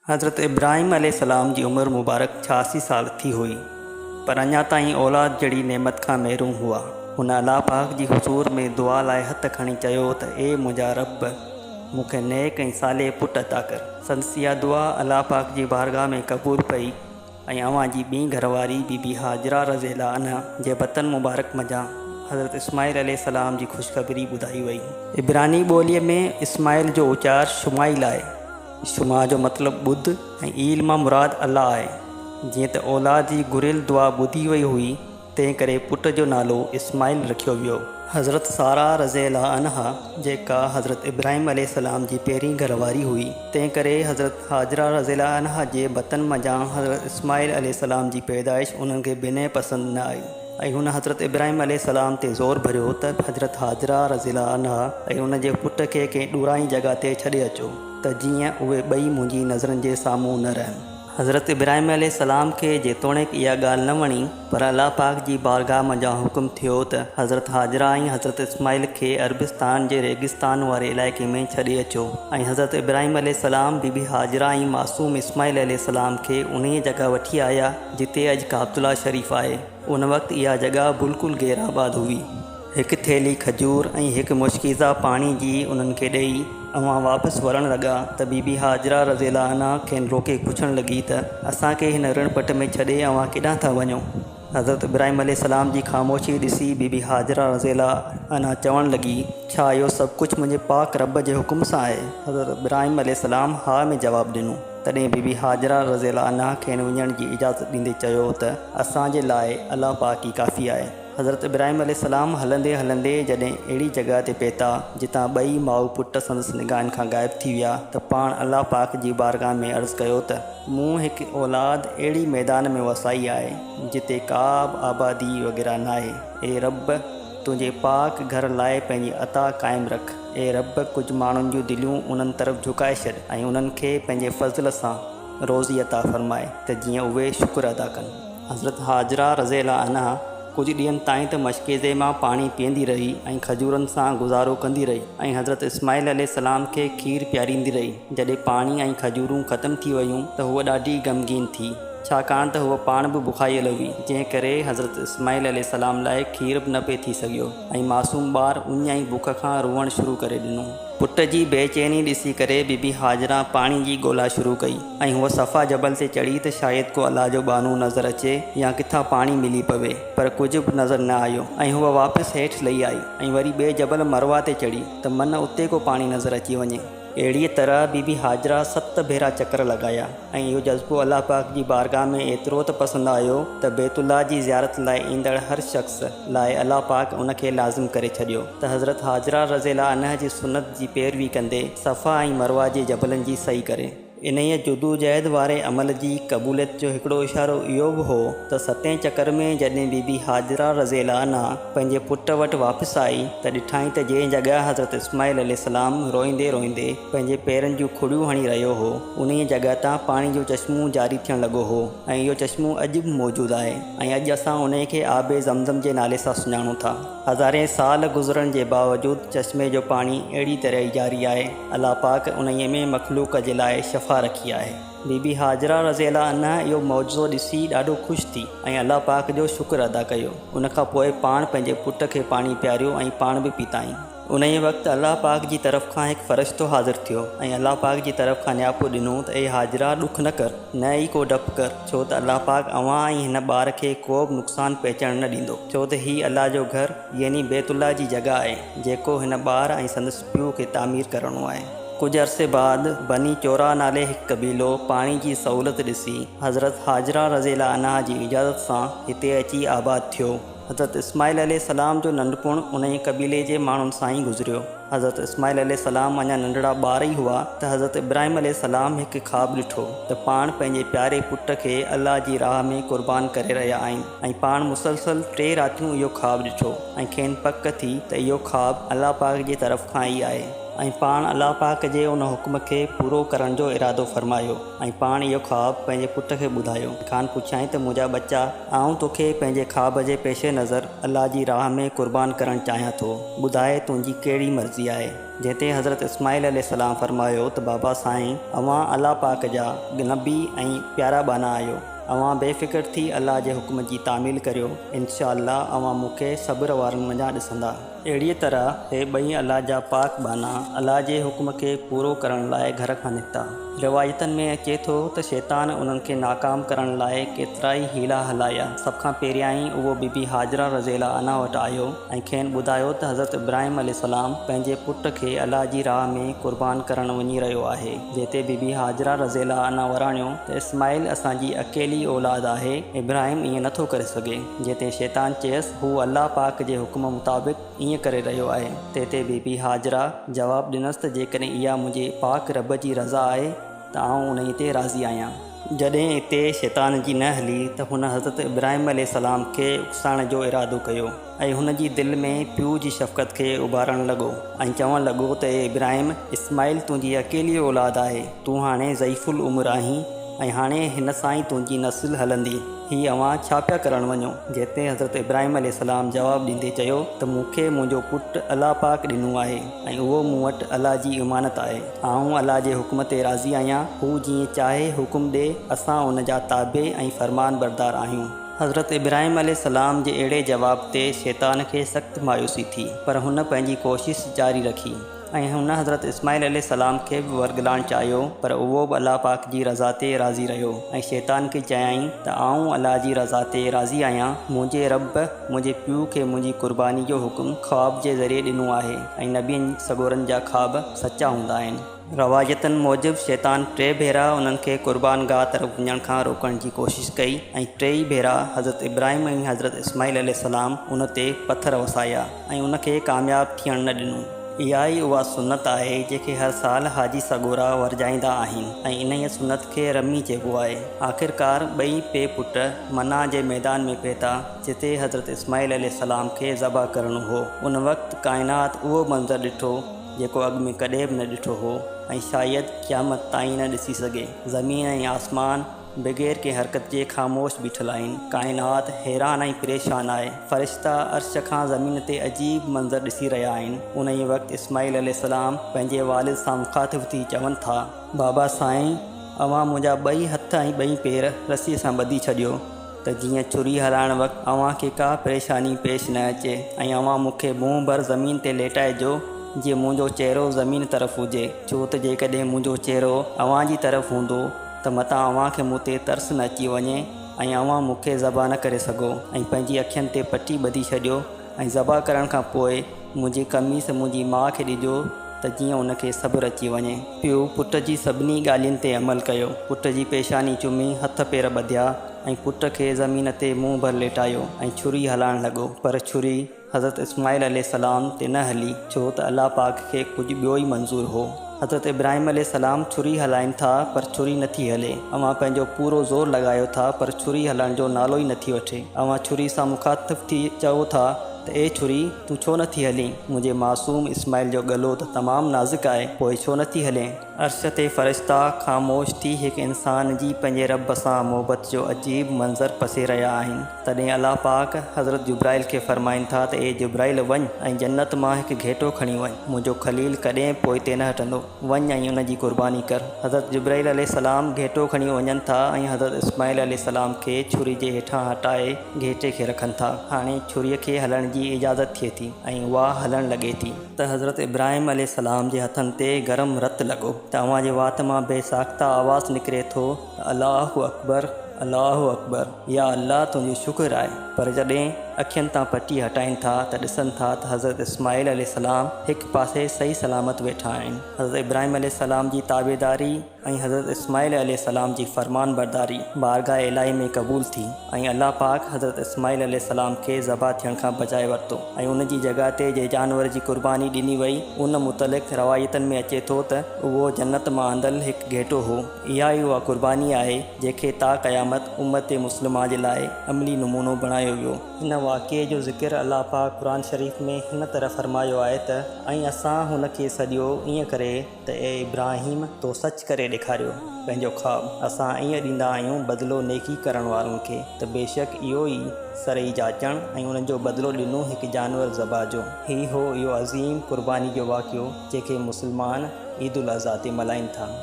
حضرت ابراهيم عليه السلام جي عمر مبارڪ 86 سال ٿي هئي، پر اڃا تائين اولاد جهڙي نعمت کان محروم هئا. هن الله پاڪ جي حضور ۾ دعا لاء هٿ کڻي چيو ته اي منهنجا رب! مون کي نيڪ ۽ صالح پٽ عطا ڪر. سندس اها دعا الله پاڪ جي بارگاهه ۾ قبول پئي ۽ اوهان جي ٻي گهر واري بي بي هاجره رضي الله عنها جي بطن مبارڪ منجهان حضرت اسماعيل عليه السلام جي خوشخبري ٻڌائي وئي. عبراني ٻوليء ۾ اسماعيل جو اچار شمائيل آهي. شمع جو مطلب ٻڌ ۽ ايل مان مراد الله آهي. جيئن ته اولاد جي گهريل دعا ٻڌي وئي هئي، تنهن ڪري پٽ جو نالو اسماعيل رکيو ويو. حضرت ساره رضي الله عنها جيڪا حضرت ابراهيم عليه السلام جي پهرين گهر واري هئي، تنهن ڪري حضرت هاجره رضي الله عنها جي بطن منجهان حضرت اسماعيل عليه السلام جي پيدائش انهن کي بنهه پسند نه آئي. ۽ هن حضرت ابراهيم عليه السلام تي زور ڀريو ته حضرت هاجره رضي الله عنها ۽ ان جي پٽ کي ڪنهن ڏورانهين جڳهه تي ڇڏي اچو ته جيئن اهي ٻئي منهنجي نظرن جي سامهون نه رهن. حضرت ابراهيم عليه السلام کي جيتوڻيڪ اها ڳالهه نه وڻي پر الله پاڪ جي بارگاهه منجهان حڪم ٿيو ته حضرت هاجره ۽ حضرت اسماعيل کي عربستان جي ريگستان واري علائقي ۾ ڇڏي اچو ۽ حضرت ابراهيم عليه السلام بي بي هاجره ۽ معصوم اسماعيل عليه السلام کي انهيء جڳهه وٺي آيا جتي اڄ ڪعبة الله شريف آهي، ان وقت اها جڳهه بلڪل غير آباد هئي. هڪ ٿيلهي کجور ۽ هڪ مشڪيزه پاڻي جي انهن کي ڏيئي، اوهان واپس ورڻ لڳا ته بي بي هاجره رضي الله عنها کين روڪي پڇڻ لڳي ته اسان کي هن رڻ پٽ ۾ ڇڏي اوهان ڪيڏانهن ٿا وڃو؟ حضرت ابراهيم عليه السلام جي خاموشي ڏسي بي بي هاجره رضي الله عنها چوڻ لڳي، ڇا اهو سڀ ڪجهه منهنجي پاڪ رب جي حڪم سان آهي؟ حضرت ابراهيم عليه السلام ها ۾ جواب ڏنو. تڏهن بي بي هاجره رضي الله عنها کين وڃڻ جي اجازت ڏيندي چيو ته اسان جي لاء الله پاڪ ئي ڪافي آهي. حضرت ابراهيم عليه السلام هلندي هلندي جڏهن اهڙي جڳهه تي پهتا جتان ٻئي ماء پٽ سندس نگاهن کان غائب ٿي ويا ته پاڻ الله پاڪ جي بارگاهه ۾ عرض ڪيو ته مون هڪ اولاد اهڙي ميدان ۾ وسائي آهي جتي ڪا به آبادي وغيره ناهي، اي رب! تنهنجي پاڪ گهر لاء پنهنجي عطا قائم رک. اي رب! ڪجهه ماڻهن جون دليون انهن طرف جهڪائي ڇڏ ۽ انهن کي پنهنجي فضل سان روزي عطا فرماء ته جيئن اهي شڪر ادا ڪن. حضرت هاجره رضي الله عنها ڪجهه ڏينهن تائين ته مشڪيزي مان پاڻي پيئندي رهي ۽ کجورن سان گذارو ڪندي رهي ۽ حضرت اسماعيل عليه السلام کي کير پياريندي رهي. جڏهن پاڻي ۽ کجورون ختم ٿي ويون ته هوء ڏاڍي غمگين ٿي. ڇاڪاڻ ته هوء پاڻ به بکايل هئي، جنهن ڪري حضرت اسماعيل عليه السلام لاء کير به نه پئي ٿي سگهيو ۽ معصوم ٻار اڃ ۽ بک کان روئڻ شروع ڪري ڏنو. پٽ جي بي چيني ڏسي ڪري بي بي هاجره پاڻي جي ڳولا شروع ڪئي ۽ هوء صفا جبل تي چڙهي ته شايد ڪو الله جو ٻانهو نظر اچي يا ڪٿان پاڻي ملي پوي، پر ڪجهه به نظر نه آيو ۽ هوء واپس هيٺ لهي آئي ۽ وري ٻئي جبل مروه تي چڙهي ته من اتي ڪو پاڻي نظر اچي وڃي. اهڙيء طرح بي بي هاجره ست ڀيرا چڪر لڳايا ۽ اهو جذبو الله پاڪ جي بارگاهه ۾ ايترو ته پسند آيو ته بيت الله جي زيارت لاء ايندڙ هر شخص لاء الله پاڪ ان کي لازم ڪري ڇڏيو ته حضرت هاجره رضي الله عنها جي سنت جي پيروي ڪندي صفا ۽ مروه جي جبلن جي سعي ڪري. انهيء جدوجهد واري عمل جي قبوليت جو هڪڙو اشارو اهو به هو ته ستين چڪر ۾ جڏهن بي بي هاجره رضي الله عنها پنهنجي پٽ وٽ واپس آئي ته ڏٺائين ته جنهن جڳهه حضرت اسماعيل عليه السلام روئيندي روئيندي پنهنجي پيرن جون کڙيون هڻي رهيو هو انهيء جڳهه تان پاڻي جو چشمو جاري ٿيڻ لڳو هو ۽ اهو چشمو اڄ به موجود آهي ۽ اڄ اسان انهيء کي آب زمزم جي نالي سان سڃاڻون ٿا. هزارين سال گذرڻ جي باوجود چشمي جو پاڻي اهڙي طرح ئي جاري آهي. الله پاڪ انهيء ۾ مخلوق جي لاء شفا رکي آهي. بي بي هاجره رضي الله عنها اهو معجزو ڏسي ڏاڍو خوش ٿي ۽ الله پاڪ جو شڪر ادا ڪيو. ان کان پوء پاڻ پنهنجي پٽ کي پاڻي پياريو ۽ پاڻ به پيتائين. انهيء وقت الله پاڪ جي طرف کان هڪ فرشتو حاضر ٿيو ۽ الله پاڪ جي طرف کان نياپو ڏنو ته اي هاجره ڏک نه ڪر، نه ئي ڪو ڊپ ڪر، ڇو ته الله پاڪ اوهان ۽ هن ٻار کي ڪو به نقصان پهچڻ نه ڏيندو، ڇو ته هي الله جو گهر يعني بيت الله جي جڳهه آهي، جيڪو هن ٻار ۽ سندس پيء کي تعمير ڪرڻو آهي. ڪجهه عرصي بعد بني چورا نالي هڪ قبيلو پاڻي جي سهولت ڏسي حضرت هاجره رضي الله عنها جي اجازت سان هتي اچي آباد ٿيو. حضرت اسماعيل عليه السلام جو ننڍپڻ انهيء قبيلي جي ماڻهن سان ئي گذريو. حضرت اسماعيل عليه السلام اڃا ننڍڙا ٻار ئي هئا ته حضرت ابراهيم عليه السلام هڪ خواب ڏٺو ته پاڻ پنهنجي پياري پٽ کي الله جي راهه ۾ قربان ڪري رهيا آهن ۽ پاڻ مسلسل ٽي راتيون اهو خواب ڏٺو ۽ کين پڪ ٿي ته اهو خواب الله پاڪ جي طرف کان ئي آهي. ۽ پاڻ الله پاڪ جي ان حڪم کي پورو ڪرڻ جو ارادو فرمايو ۽ پاڻ اهو خواب پنهنجي پٽ کي ٻڌايو. کان پڇيائين ته منهنجا ٻچا! آئون توکي پنهنجي خواب جي پيش نظر الله جي راهه ۾ قربان ڪرڻ چاهيان ٿو، ٻڌاء تنهنجي ڪهڙي مرضي آهي؟ جنهن تي حضرت اسماعيل عليه السلام فرمايو ته بابا سائين! اوهان الله پاڪ جا نبي ۽ پيارا ٻانها آهيو. اوهان بي فڪر ٿي الله جي حڪم جي تعميل ڪريو، انشاء الله اوهان مون کي صبر وارن منجهان ڏسندا. اهڙيء طرح هي ٻئي الله جا پاڪ ٻانها الله جي حڪم کي پورو ڪرڻ لاء گهر کان نڪتا. روايتن ۾ اچي ٿو ته شيطان انهن کي ناڪام ڪرڻ لاء ڪيترائي حيلا هلايا. سڀ کان پهريائين اهو بي بي هاجره رضي الله عنها وٽ آيو ۽ کين ٻڌايو ته حضرت ابراهيم عليه السلام پنهنجي پٽ کي الله جي راهه ۾ قربان ڪرڻ وڃي رهيو آهي. جنهن تي بي بي هاجره رضي الله عنها وراڻيو ته اسماعيل اسان جي اڪيلي اولاد آهي، ابراهيم ائين نٿو ڪري سگهي. جنهن تي شيطان چيس، هو الله پاڪ جي حڪم مطابق ائين ڪري رهيو آهي. تنهن تي بي بي هاجره جواب ڏنس ته جيڪڏهن اها منهنجي پاڪ رب جي رضا آهي ته آئون انهيء تي راضي آهيان. جڏهن اتي شيطان جي نه هلي ته هن حضرت ابراهيم عليه السلام کي اڪسائڻ جو ارادو ڪيو ۽ هن جي دل ۾ پيء جي شفقت کي اڀارڻ لڳو ۽ چوڻ لڳو ته اي ابراهيم! اسماعيل تنهنجي اڪيلي اولاد آهي، تون هاڻي ضعيف العمر آهين ۽ هاڻي هن سان ئي تنهنجي نسل هلندي، هي اوهان ڇا پيا ڪرڻ وڃو؟ جنهن تي حضرت ابراهيم عليه السلام جواب ڏيندي چيو ته مون کي منهنجو پٽ الله پاڪ ڏنو آهي ۽ اهو مون وٽ الله جي امانت آهي. آئون الله جي حڪم تي راضي آهيان، هو جيئن چاهي حڪم ڏي، اسان ان جا تابع ۽ فرمانبردار آهيون. حضرت ابراهيم عليه السلام جي اهڙي جواب تي شيطان کي سخت مايوسي ٿي، پر هن پنهنجي ڪوشش جاري رکي ۽ هن حضرت اسماعيل عليه السلام کي به ورغلائڻ چاهيو، پر اهو به الله پاڪ جي رضا تي راضي رهيو ۽ شيطان کي چيائين ته آئون الله جي رضا تي راضي آهيان، منهنجي رب منهنجي پيء کي منهنجي قرباني جو حڪم خواب جي ذريعي ڏنو آهي ۽ نبين سڳورن جا خواب سچا هوندا آهن. روايتن موجب شيطان ٽي ڀيرا انهن کي قربان گاهه طرف وڃڻ کان روڪڻ جي ڪوشش ڪئي ۽ ٽيئي ڀيرا حضرت ابراهيم ۽ حضرت اسماعيل عليه السلام ان تي پٿر وسايا ۽ ان کي ڪامياب ٿيڻ نه ڏنو. اها ئي اها سنت آهي جنهن کي هر سال حاجي سڳورا ورجائيندا آهن ۽ انهيء سنت کي رمي چئبو آهي. آخرڪار ٻئي پيء پٽ منيٰ جي ميدان ۾ پهتا جتي حضرت اسماعيل عليه السلام کي ذبح ڪرڻو هو. ان وقت ڪائنات اهو منظر ڏٺو جيڪو اڳ ۾ ڪڏهن به نه ڏٺو هو ۽ شايد قيامت تائين نه ڏسي سگهي. زمين ۽ آسمان بغير ڪنهن حرڪت جي خاموش بيٺل آهن. ڪائنات حيران ۽ پريشان آهي. فرشتا عرش کان زمين تي عجيب منظر ڏسي رهيا آهن. انهيء وقت اسماعيل عليه السلام پنهنجي والد سان مخاطب ٿي چون ٿا. بابا سائين! اوهان منهنجا ٻئي هٿ ۽ ٻئي پير رسيء سان ٻڌي ڇڏيو. ته جيئن ڇري هلائڻ وقت اوهان کي ڪا پريشاني پيش نه اچي ۽ اوهان مون کي منهن ڀر زمين تي ليٽائجو جيئن منهنجو چهرو زمين طرف هجي، ڇو ته جيڪڏهن منهنجو چهرو اوهان جي طرف هوندو ته متان اوهان کي مون تي ترس نه اچي وڃي ۽ اوهان مون کي ذبح نه ڪري سگهو ۽ پنهنجي اکين تي پٽي ٻڌي ڇڏيو ۽ ذبح ڪرڻ کان پوء منهنجي قميص منهنجي ماء کي ڏجو ته جيئن ان کي صبر اچي وڃي. پيء پٽ جي سڀني ڳالهين تي عمل ڪيو. پٽ جي پيشاني چمي، هٿ پير ٻڌيا ۽ پٽ کي زمين تي منهن ڀر ليٽايو ۽ ڇري هلائڻ لڳو. پر ڇري حضرت اسماعيل عليه السلام تي نه هلي، ڇو ته الله پاڪ کي ڪجهه ٻيو ئي منظور هو. حضرت ابراهيم عليه السلام ڇري هلائين ٿا پر ڇري نٿي هلي. اوهان پنهنجو پورو زور لڳايو ٿا پر ڇري هلڻ جو نالو ئي نٿي وٺي. اوهان ڇري سان مخاطب ٿي چئو ٿا ته اي ڇري! تون ڇو نٿي هلين؟ منهنجي معصوم اسماعيل جو ڳلو ته تمام نازڪ آهي، پوء ڇو نٿي هلين؟ عرش تي فرشتا خاموش ٿي هڪ انسان جي پنهنجي رب سان محبت جو عجيب منظر پسي رهيا آهن. تڏهن الله پاڪ حضرت جبرائيل کي فرمائن ٿا ته اي جبرائيل وڃ ۽ جنت مان هڪ گهيٽو کڻي وڃ، منهنجو خليل ڪڏهن پوئتي نه هٽندو. وڃ ۽ ان جي قرباني ڪر. حضرت جبرائيل عليه السلام گهيٽو کڻي وڃن ٿا ۽ حضرت اسماعيل عليه السلام کي ڇري جي هيٺان هٽائي گهيٽي کي رکن ٿا. هاڻي ڇريء کي هلڻ جي اجازت ٿئي ٿي ۽ اها هلڻ لڳي ٿي. ته حضرت ابراهيم عليه السلام جي هٿن تي گرم رت لڳو ته اوهان جي وات مان بي ساخته آواز نڪري ٿو ته الله اڪبر الله اڪبر يا الله تنهنجو شڪر آهي. پر جڏهن اکين تان پٽي هٽائين ٿا ته ڏسن ٿا ته حضرت اسماعيل عليه السلام هڪ پاسي صحيح سلامت ويٺا آهن. حضرت ابراهيم عليه السلام جي تابعداري ۽ حضرت اسماعيل عليه السلام جي فرمان برداري بارگاهه الاهي ۾ قبول ٿي ۽ الله پاڪ حضرت اسماعيل عليه السلام کي ذبح ٿيڻ کان بچائي ورتو ۽ ان جي جڳهه تي جنهن جانور جي قرباني ڏني وئي ان متعلق روايتن ۾ اچي ٿو ته اهو جنت مان آندل هڪ گهيٽو هو. اها ئي اها قرباني آهي جنهن کي تا قيامت. نعمت امت مسلمه جي لاء عملي نمونو بڻايو ويو. هن واقعي جو ذڪر الله پاڪ قرآن شريف ۾ هن طرح فرمايو آهي ته، ۽ اسان هن کي سڏيو ائين ڪري ته اي ابراهيم! تو سچ ڪري ڏيکاريو، پنهنجو خواب، اسان ائين ڏيندا آهيون بدلو نيڪي ڪرڻ وارن کي ته بيشڪ اهو ئي سرئي جاچڻ ۽ ان جو بدلو ڏنو هڪ جانور ذبح جو. هي هو اهو عظيم قرباني جو واقعو جنهن کي مسلمان عيد الاضحيٰ تي ملهائين ٿا.